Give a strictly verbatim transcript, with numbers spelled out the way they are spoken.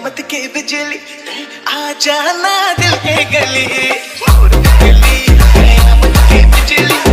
मत के बिजली, आ जाना दिल के गली। मोर बिजली, मत के बिजली।